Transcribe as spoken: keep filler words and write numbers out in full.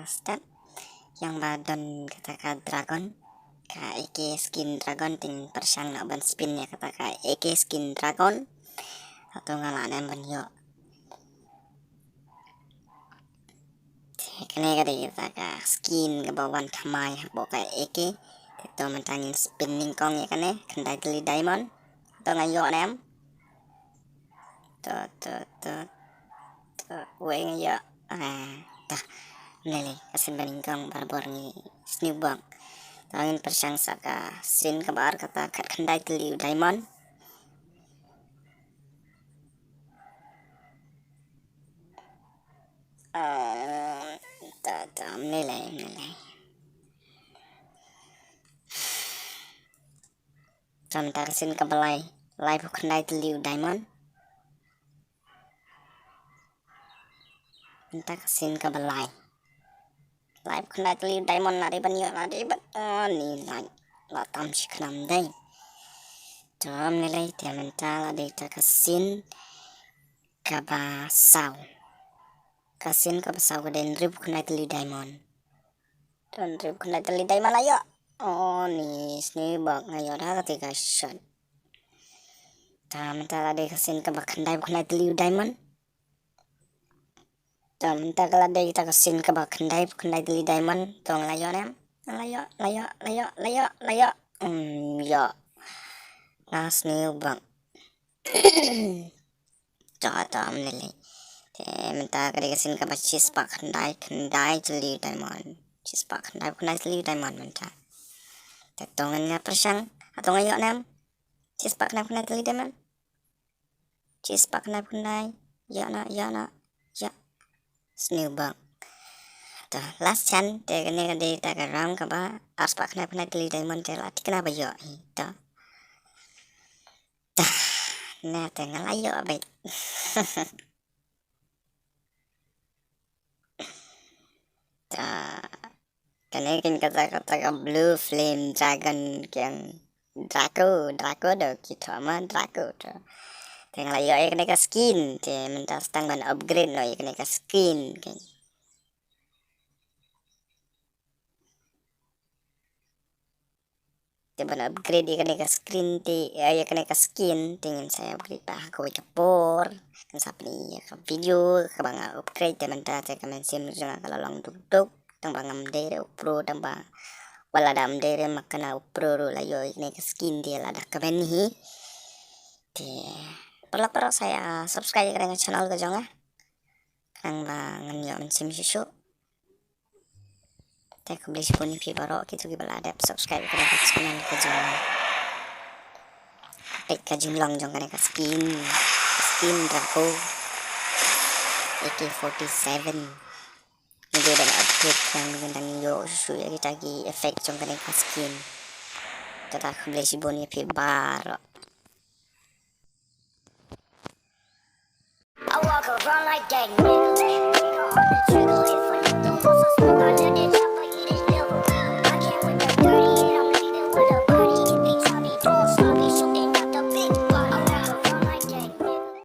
Start. Ïa ba don kata ka dragon, ka A K skin dragon, te ngin pyrshang noh ban spin ïa kata ka A K skin dragon. Hato nga lah ne em ban ïoh. Te kane ka dei kata ka skin kaba wan thymmai hapoh ka A K. Te to mynta ngin spin nyngkong ïa kane, khyndai tylli diamond. Hato nga ïoh ne em. To, to, to, to, wei nga ïoh. Ah, to. Ym lei lei, ka sien ba nyngkong barabor ngi sniew bok. To ngin pyrshang sa ka sien kaba ar, kata khatkhyndai tylli u diamond. Ah, to, to, ym lei lei, ym lei lei. To mynta ka sien kaba lai, laiphew khyndai tylli u diamond. Mynta ka sien kaba lai, laiphew khyndai tylli u diamond, la dei ban ïoh, la dei ban, oh, ni la, la tam shi khnam dei. To ym lei lei, te mynta la dei ta ka sien kaba saw. Ka sien kaba saw ka dei hynriewphew khyndai tylli diamond. To hynriewphew khyndai tylli diamond la ïoh. Oh, ni sniew bok, nga ïoh da kata ka shot. To mynta la dei ka sien kaba khyndaiphew khyndai tylli u diamond. To mynta ka la dei ta ka sien kaba khyndaiphew khyndai tylli diamond. To nga la ïoh ne em. Nga la ïoh, la ïoh, la ïoh, la ïoh, la ïoh. Ym ïoh. Nga sniew bok. To, to ym lei lei. Te mynta ka dei ka sien kaba shispah khyndai, khyndai tylli diamond. Shispah khyndai, khyndai tylli diamond mynta. Te to ngin ïa pyrshang, hato nga ïoh ne em. Shispah khyndai, khyndai tylli diamond. Shispah khyndai, khyndai. Ïoh noh, ïoh noh. Ïoh. Sniew bok. To last chance, te kane ka dei ta ka round kaba arspah khyndai, khyndai tylli diamond, te la thikna ba ïoh hi. To. To, ne te nga la ïoh beit. To, kane keiñ kata, kata ka blue flame dragon, keiñ Draco, Draco do ki thoh ma Draco to. Te nga la ïoh ïa kane ka skin, te mynta sa tang ban upgrade noh ïa kane ka skin keiñ. Te ban upgrade ïa kane ka screen te, eh, ïa kane ka skin te ngin sa upgrade ba ha kawei ka por. Kan sa pyni ïa ka video kaba nga upgrade, te mynta te ka mynsiem jong nga ka la long duk duk. Tang ba ngam dei re u pro, tang ba wat lada ym dei re ma kane u pro ruh la ïoh ïa kane ka skin te la da kmen hi. Te paralok paralok sa ïa subscribe ïa kane ka channel ka jong nga. Khnang ba ngan ïoh mynsiem shuh shuh. Te khublei shibun ïa phi baroh kito kiba la dep subscribe ïa kane ka channel ka jong nga. Peit ka jinglong jong kane ka skin, skin Draco A K forty-seven. Ngi dei ban upgrade khnang ba ngin dang ïoh shuh shuh ïa kita ki effect jong kane ka skin. Tata, khublei shibun ïa phi baroh. I walk around like gang members.